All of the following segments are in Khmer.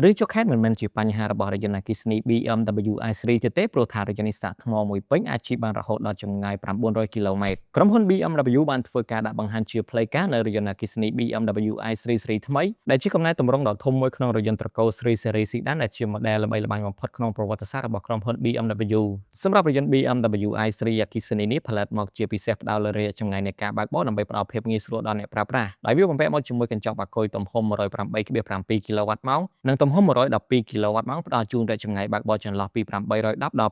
រឿងចុះខេត្តមិនមែនជាបញ្ហារបស់រថយន្តអគ្គិសនី BMW i3 ទៀតទេព្រោះថារថយន្តនេះសាកថ្មមួយពេញអាចជិះបានរហូតដល់ចម្ងាយ900គីឡូម៉ែត្រក្រុមហ៊ុន BMW បានធ្វើការដាក់បង្ហាញជាផ្លូវការនៅរថយន្តអគ្គិសនី BMW i3 ស៊េរីថ្មីដែលជាកំណែទម្រង់ដ៏ធំមួយក្នុងរថយន្តត្រកូល3 Series Sedan ដែលជា model ល្បីល្បាញបំផុតក្នុងប្រវត្តិសាស្ត្ររបស់ក្រុមហ៊ុន BMW សម្រាប់រថយន្ត BMW i3 អគ្គិសនីនេះផលិតមកជាពិសេសផ្ដោតលើរយៈចម្ងាយនៃការបើកបរដើម្បីផ្ដល់ភាពងាយស្រួលដល់អ្នកប្រើប្រាស់ដោយវាបំពាក់មកជាមួយកញ្ចប់អាគុយទំហំ108.7គីឡូវ៉ាត់ម៉ោងនិងទំហំ112គីឡូវ៉ាត់ម៉ោងផ្ដល់ជូនរយៈចម្ងាយបើកបរចន្លោះពី810ដល់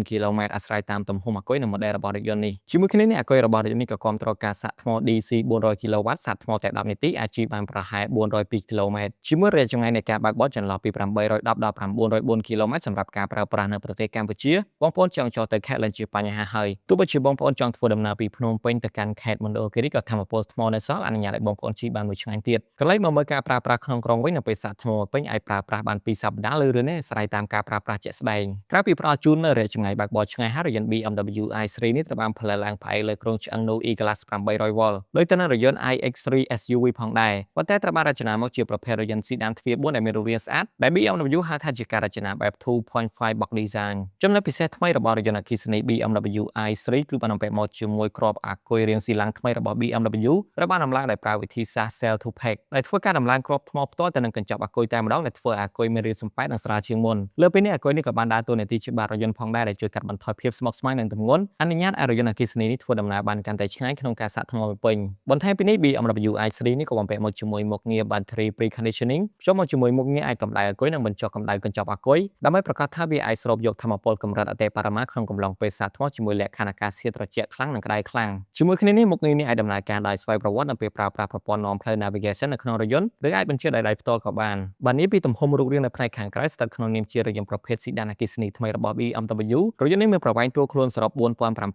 904គីឡូម៉ែត្រអាស្រ័យតាមទំហំអាគុយនិង model របស់រថយន្តនេះជាមួយគ្នានេះអាគុយរបស់រថយន្តនេះក៏គាំទ្រការសាកថ្ម DC 400គីឡូវ៉ាត់សាកថ្មតែ10នាទីអាចជិះបានប្រហែល402គីឡូម៉ែត្រជាមួយរយៈចម្ងាយនៃការបើកបរចន្លោះពី810ដល់904គីឡូម៉ែត្រសម្រាប់ការប្រើប្រាស់នៅប្រទេសកម្ពុជាបងប្អូនចង់ចុះទៅខេត្តលែងជាបញ្ហាហើយទោះបីជាបងប្អូនចង់ធ្វើដំណើរពីភ្នំពេញទៅកាន់ខេត្តមណ្ឌលគិរីក៏ថាមពលថ្មនៅសល់អនុញ្ញាតឲ្យបងប្អូនជិះបានមួយឆ្ងាយទៀតក្រឡេកមកមើលការប្រើប្រាស់ក្នុងក្រុងវិញនៅពេលសាកថ្មពេញអាចប្រើប្រាស់បាន2សប្តាហ៍ឬរឿននេះអាស្រ័យតាមការប្រើប្រាស់ជាក់ស្ដែងក្រៅពីផ្ដល់ជូននៅរយៈចម្ងាយបើកបរឆ្ងាយហើយរថយន្ត BMW i3 នេះត្រូវបានផលិតឡើងផ្អែកលើគ្រោងឆ្អឹងនូ E-Class 800V ដូចទៅនឹងរថយន្ត iX3 SUV ផងដែរប៉ុន្តែត្រូវបានរចនាមកជាប្រភេទរថយន្ត sedan ទ្វារ4ដែលមានរូបរាងស្អាតដែល BMW ហៅថាជាការរចនាបែប2.5 box design ចំណុចពិសេសថ្មីរបស់រថយន្តអគ្គិសនី BMW i3 គឺបានបំពាក់មកជាមួយគ្រាប់អាគុយរាងស៊ីឡាំងថ្មីរបស់ BMW ត្រូវបានដំឡើងដោយប្រើវិធីសាស្ត្រ Cell to Pack ដែលធ្វើការដំឡើងគ្រាប់ថ្មផ្ទាល់ទៅនឹងកញ្ចប់អាគុយតែម្ដងដែលធ្វើឲ្យអាគុយមានរាងសំប៉ែតនិងស្រាលជាងមុនលើពីនេះអាគុយនេះក៏បានដើរតួនាទីជាបាតរថយន្តផងដែរដែលជួយកាត់បន្ថយភាពស្មុគស្មាញនិងទម្ងន់អនុញ្ញាតឲ្យរថយន្តអគ្គិសនីនេះធ្វើដំណើរបានកាន់តែឆ្ងាយក្នុងការសាកថ្មពេញបន្ថែមពីនេះ BMW i3 នេះក៏បំពាក់មកជាមួយមុខងារ Battery Preconditioning ភ្ជាប់មកជាមួយមុខងារអាចកម្ដៅអាគុយនិងបញ្ចុះកម្ដៅកញ្ចប់អាគុយដើម្បីប្រាកដថាវាអាចស្រូបយកថាមពលកម្រិតអតិបរមាក្នុងកំឡុងពេលសាកថ្មជាមួយលក្ខខណ្ឌអាកាសធាតុត្រជាក់ខ្លាំងនិងក្តៅខ្លាំងជាមួយគ្នានេះមុខងារនេះអាចដំណើរការដោយស្វ័យប្រវត្តិនៅពេលប្រើប្រាស់ប្រព័ន្ធនាំផ្លូវ Navigation នៅក្នុងរថយន្តឬអាចបញ្ជាដោយដៃផ្ទាល់ក៏បានបាទនេះពីទំហំរូបរាងនៅផ្នែកខាងក្រៅស្ថិតក្នុងនាមជារថយន្តប្រភេទ Sedan អគ្គិសនីថ្មីរបស់ BMW រថយន្តនេះមានប្រវែងតួខ្លួនសរុប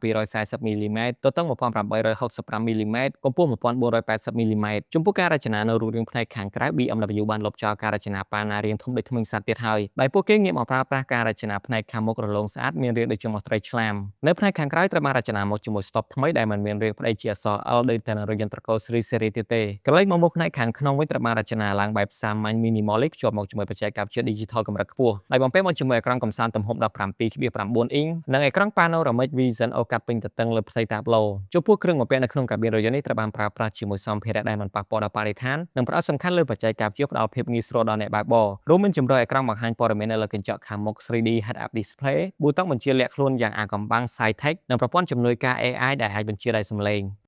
4740មីលីម៉ែត្រទទឹង1865មីលីម៉ែត្រកម្ពស់1480មីលីម៉ែត្រចំពោះការរចនានៅរូបរាងផ្នែកខាងក្រៅ BMW បានលុបចោលការរចនាប៉ាណារាងធំដូចធ្មេញសត្វទៀតហើយដោយពួកគេងាកមកប្រើប្រាស់ការរចនាផ្នែកខាងមុខរលោងស្អាតមានរាងដូចច្រមុះត្រីឆ្លាមនៅផ្នែកខាងក្រៅត្រូវបានរចនាមកជាមួយស្តុបថ្មីដែលមិនមានរាងផ្ដីជាអក្សរ L ដូចទៅនឹងរថយន្តត្រកូល3 Series ទៀតទេក្រឡេកមកមុខផ្នែកខាងក្នុងវិញត្រូវបានរចនាឡើងបែបសាមញ្ញ minimalist ភ្ជាប់មកជាមួយបច្ចេកវិទ្យា Digital កម្រិតខ្ពស់ដោយបំពាក់មកជាមួយអេក្រង់កំសាន្តទំហំ17.9អ៊ីងនិងអេក្រង់ Panoramic Vision អូកាត់ពេញទទឹងលើផ្ទៃតាប្លូចំពោះគ្រឿងបំពាក់នៅក្នុងកាប៊ីនរថយន្តនេះត្រូវបានប្រើប្រាស់ជាមួយសម្ភារៈដែលមិនប៉ះពាល់ដល់បរិស្ថាននិងផ្ដោតសំខាន់លើបច្ចេកវិទ្យាផ្ដល់ភាពងាយស្រួលដល់អ្នកបើកបររួមមានជម្រើសអេក្រង់បង្ហាញព័ត៌មាននៅលើកញ្ចក់ខាងមុខ 3D Head Up Display ប៊ូតុងបញ្ជាលាក់ខ្លួនយ៉ាងអាថ៌កំបាំង Side-Tech និងប្រព័ន្ធជំនួយការ AI ដែលអាចបញ្ជាដោយសំឡេង។